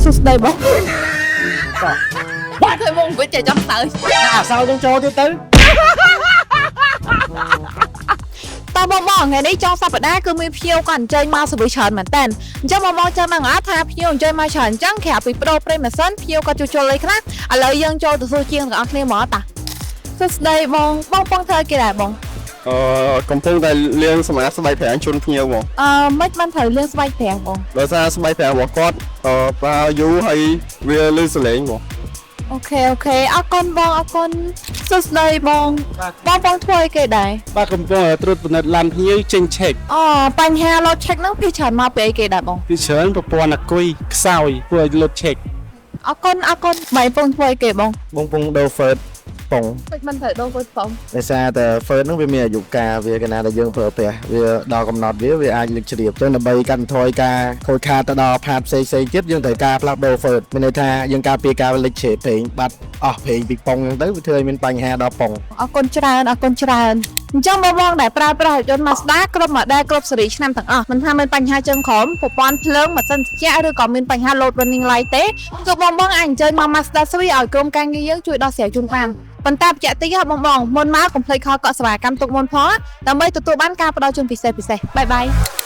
សួស្តីបងឃើញបងអង្គុយចេះចង់សើច អាសោចចូលទៀតទៅ តើបងបងថ្ងៃនេះចុងសប្តាហ៍គឺមានភ្ញៀវគាត់អញ្ជើញមក service ច្រើនមែនតើអញ្ចឹងបងបងចាំដឹងអត់ថាភ្ញៀវអញ្ជើញមកច្រើនអញ្ចឹងក្រៅពីប្ដូរប្រេងម៉ាស៊ីនភ្ញៀវគាត់ជួសជុលអីខ្លះឥឡូវយើងចូលទៅសួរជាងទាំងអស់គ្នាមកតាសួស្តីបងបងបងធ្វើគេដែរបង អឺកំពុងតែលាងសម្អាតស្បែកប្រាំងជូនភ្ញៀវបង អឺមិនបានត្រូវលាងស្បែកប្រាំងបង ដោយសារស្បែកប្រាំងរបស់គាត់អឺប្រើយូរហើយវាលឺសលេងបង OK OK អរគុណបងអរគុណសួស្តីបងបងបងធ្វើអីគេដែរ បាទកំពុងតែត្រួតពិនិត្យឡានភ្ញៀវចេញឆេក អូបញ្ហាលោតឆែកហ្នឹងពីច្រើនមកពីអីគេដែរបង ពីច្រើនប្រព័ន្ធអាគុយខ្សោយធ្វើឲ្យលោតឆេក អរគុណអរគុណបាយពងធ្វើអីគេបង បងពងដូរហ្វឺតប៉ុង មិនមិនត្រូវដូរគាត់បង ដោយសារតែហ្វឺតហ្នឹងវាមានអាយុកាលវាកាលណាដែលយើងប្រើប្រាស់វាដល់កំណត់វាវាអាចលេចជ្រាបអញ្ចឹងដើម្បីកាត់បន្ថយការខូចខាតទៅដល់ផាតផ្សេងផ្សេងៗទៀតយើងត្រូវការផ្លាស់ប្ដូរហ្វឺតមានន័យថាយើងការពារការលេចជ្រាបប្រេងបាត់អស់ប្រេងពីប៉ុងអញ្ចឹងទៅវាធ្វើឲ្យមានបញ្ហាដល់ប៉ុង អរគុណច្រើនអរគុណច្រើនអញ្ចឹងបងបងដែលប្រើប្រាស់រថយន្ត Mazda គ្រប់ model គ្រប់ស៊េរីឆ្នាំទាំងអស់មិនថាមានបញ្ហាជើងក្រោមប្រព័ន្ធភ្លើងម៉ាស៊ីនត្រជាក់ឬក៏មានបញ្ហា load running light ទេគឺបងបងអាចអញ្ជើញមក Mazda 3ឲ្យក្រុមការងារយើងជួយដោះស្រាយជូនបានប៉ុន្តែបញ្ជាក់តិចហ៎បងបងមុនមកកុំភ្លេចខលកក់សេវាកម្មទុកមុនផងដើម្បីទទួលបានការផ្ដល់ជូនពិសេសពិសេស bye bye.